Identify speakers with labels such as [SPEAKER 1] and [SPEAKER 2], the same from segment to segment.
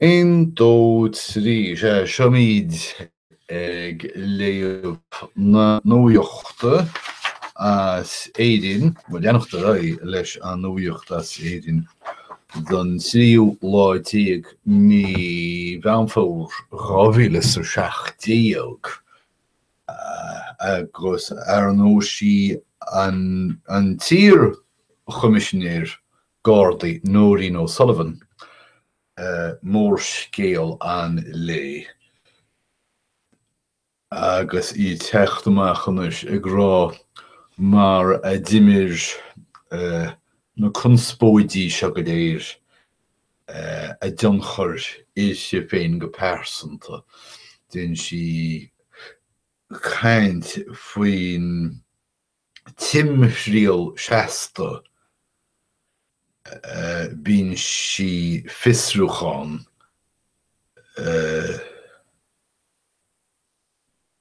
[SPEAKER 1] Aon, dó, trí, sea, seoimid ag léamh na nuaíochta as Éirinn, bhuel, leanacht ar aghaidh leis an nuaíocht as Éirinn don tríú lá déag mí Mheán Fómhair 2017, agus ar ndóigh sí an t-iar-Choimisinéir Gardaí Nóirín O'Sullivan, mórscéal an lae, agus í ag teacht amach anois ag rá mar a d'imir na conspóidí seo go léir a dtionchar uirthi féin go pearsanta. Déanann sí caint faoin timthriall seasta, binsí fiosrúchán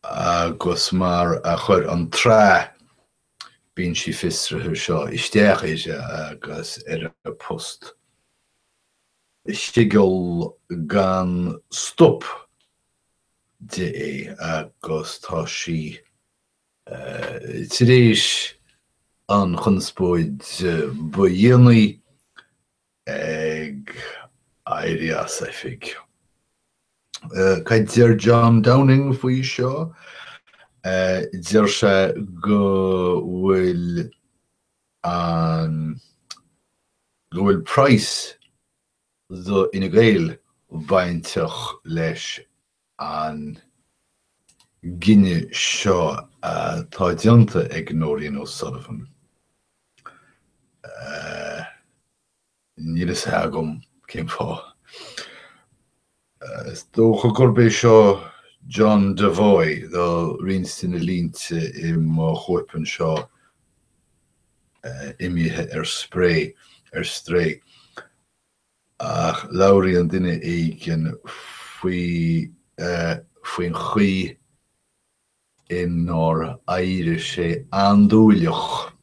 [SPEAKER 1] agus mar a chuir an tsraith binsí fiosraithe seo isteach uirthi agus ar a post. Ciogal gan stop di é agus tá sí Tar éis an chonspóid ba dhéanaí ag éirí as oifig. Cad deir John Downing faoi seo? Deir sé go bhfuil an go bhfuil praghas do Fhine Gael bainteach leis an gcinneadh seo atá déanta ag Nóirín O'Sullivan. Níl a fhios agam cén fáth. Is dócha gurb é seo John Devoy, tá roinnt de na línte i mo chóip anseo imithe ar spré, ar strae. Ach labhraíonn duine éigin faoi faoin chaoi inar éirigh sé andúileach,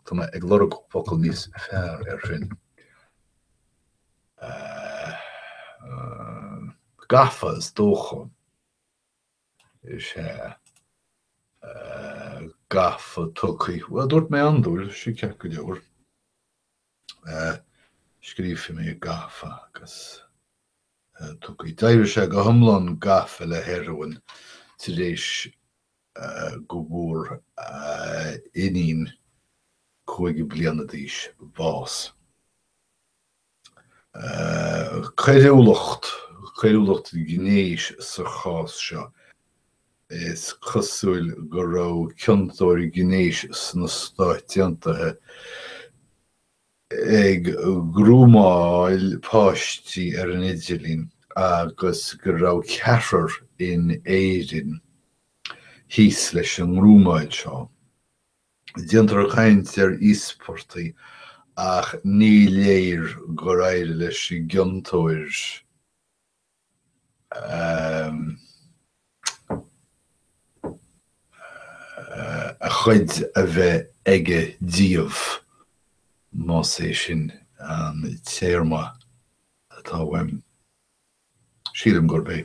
[SPEAKER 1] tá mé ag lorg focal níos fearr air sin, gafa is dócha, is ea, gafa tugtha, bhuel dúirt mé andúil, sin ceart go leor. Scríobfaidh mé gafa agus tugtha. D'éirigh sé go hiomlán gafa le hearóin tar éis go bhfuair a iníon 5 bliana d'aois bás. Coiriúlacht, coiriúlacht gnéis sa chás seo. Is cosúil go raibh ciontóir gnéis sna Stáit Aontaithe ag grúmáil páistí ar an idirlíon agus go raibh ceathrar in Éirinn thíos leis an ngrúmáil seo. Déantar caint ar íospartaigh ach ní léir gur éirigh leis an gciontóir a chuid a bheith aige díobh, más é sin an téarma atá uaim. Sílim gurb é.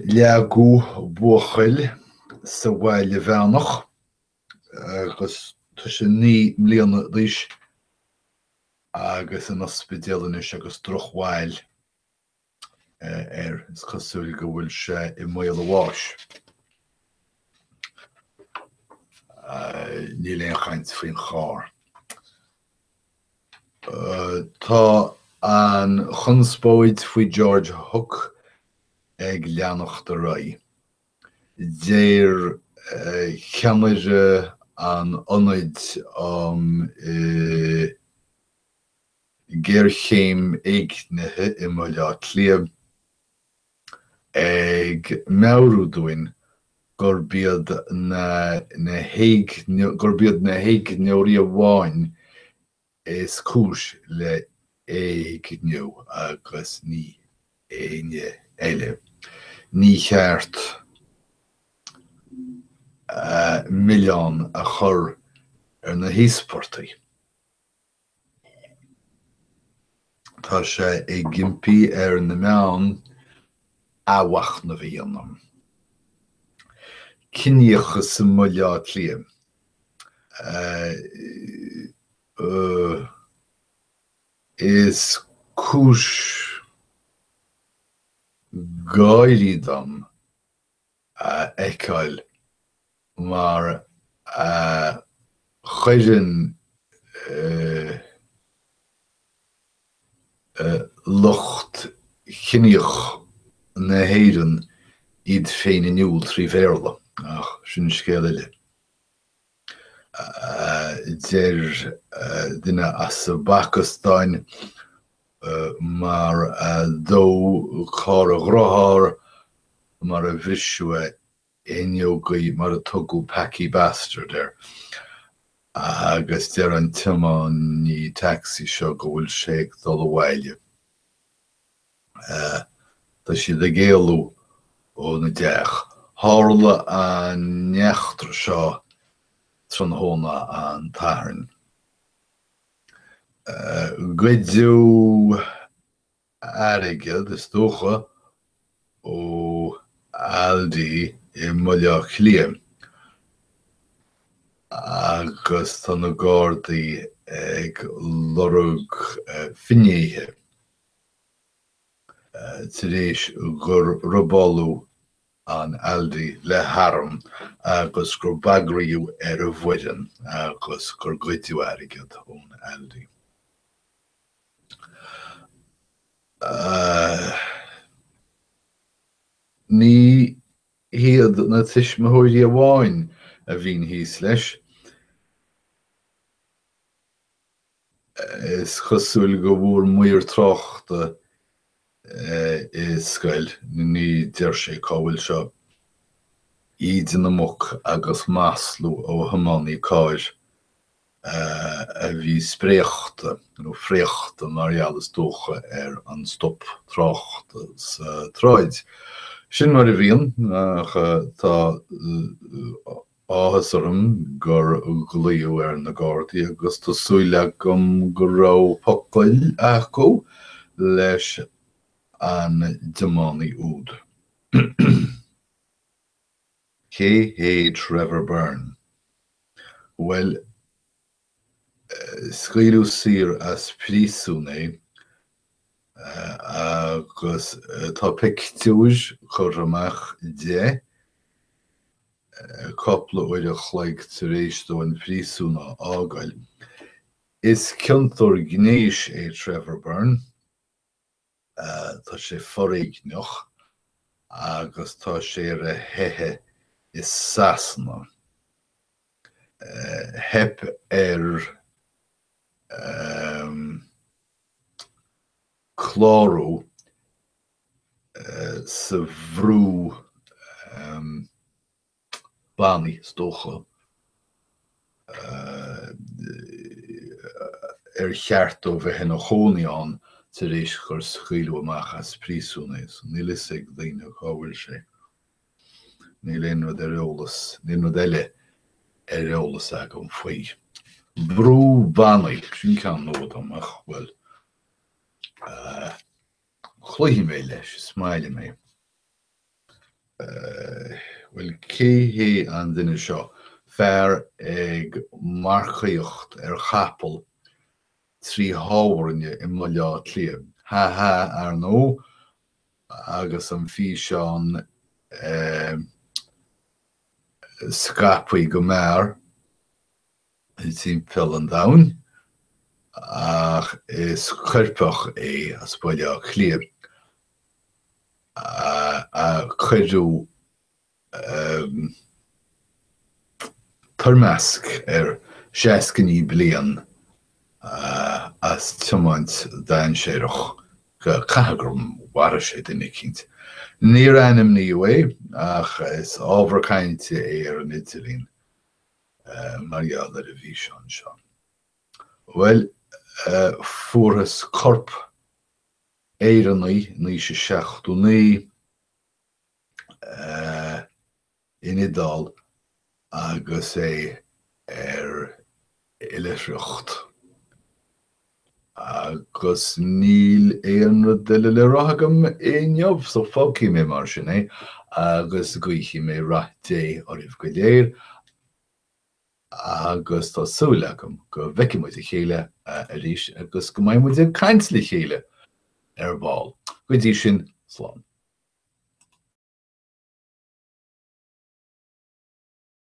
[SPEAKER 1] Leagadh buachaill sa Bhaile Mheánach agus tá sé 9 mbliana d'aois agus in ospidéal anois agus drochbhail air. Is cosúil go bhfuil sé i mbaol a bháis. Níl aon chaint faoin charr. Tá an chonspóid faoi George Hook ag leanacht ar aghaidh. Deir ceannaire an Ionaid um Géarchéim Éignithe i mBaile Átha Cliath ag meabhrú dúinn gurb iad na gurb iad na héigneoirí amháin is cúis le héigniú agus ní éinne eile. Ní cheart milleán a chur ar na híospartaigh. Tá sé ag impí ar na meáin athmhachnamh a dhéanamh. Ciníochas i mBaile Átha Cliath. Is cúis gáirí dom a fheiceáil mar a chuireann lucht ciníoch na hÉireann iad féin in iúl trí Bhéarla, ach sin scéal eile. Deir duine as an bPacastáin mar a dódh carr a dhriotháir, mar a bhriseadh a fhuinneogaí, mar a tugadh 'Paki bastard' air, agus deir an tiománaí tacsaí seo go bhfuil sé ag dul abhaile. Tá siad ag éalú óna dteach. Tharla an eachtra seo tráthnóna an tSathairn. Goideadh airgead, is dócha, ó Aldi i mBaile Átha Cliath agus tá na Gardaí ag lorg finnéithe. tar éis gur robáladh an Aldi le harm agus gur bagraíodh ar an bhfoireann agus gur goideadh airgead ón Aldi. Ní hiad na tuismitheoirí amháin a bhíonn thíos leis. Is cosúil go bhfuair maor tráchta i scoil, ní deir sé cá bhfuil seo, íde na muc agus maslú ó thiománaí cairr a bhí spréachta, nó fraochta mar gheall is dócha ar an stop tráchta sa tsráid. Sin mar a bhíonn, ach tá áthas orm gur glaodh ar na Gardaí agus tá súil agam go raibh focal acu leis an dtiománaí úd. Cé hé Trevor Byrne? Bhuel, scaoileadh saor as príosún é agus tá pictiúr curtha amach de cúpla uair a chloig tar éis dó an príosún a fhágáil. Is ciontóir gnéis é Trevor Byrne. Tá sé foréigneach agus tá sé ar a theitheadh i Sasana. Theip air clárú sa bhrú bannaí, is dócha, ar cheart dó bheith ina chónaí ann tar éis gur scaoileadh amach as príosún é. So níl fhios ag daoine cá bhfuil sé. Níl aon rud ar eolas, níl aon rud eile ar eolas agam faoi. Brú bannaí, sin ceann nua dom ach, bhuel, cloífidh mé leis, is maith liom é. Bhuel, cé hé an duine seo? Fear ag marcaíocht ar chapall trí thábhairne i mBaile Átha Cliath. Ha ha, ar ndóigh, agus an físeán scaipthe go mear timpeall an domhain, ach is coirpeach é as Baile Átha Cliath a cuireadh toirmeasc air 69 bliain as tiomáint dainséarach. Caithfidh gur mharaigh sé duine eicínt. Níor ainmníodh é ach is ábhar cainte é ar an idirlíon mar gheall ar an bhfíseán seo. Bhuel, fuarthas corp Éireannaigh in aois a 79 in Iodáil agus é ar oilithreacht. Agus níl aon rud eile le rá agam inniu, so fágfaidh mé mar sin é agus guífidh mé rath Dé oraibh go léir agus tá súil agam go bhfeicfidh muid a chéile arís agus go mbeidh muid ag caint le chéile ar ball. Go dtí sin, slán.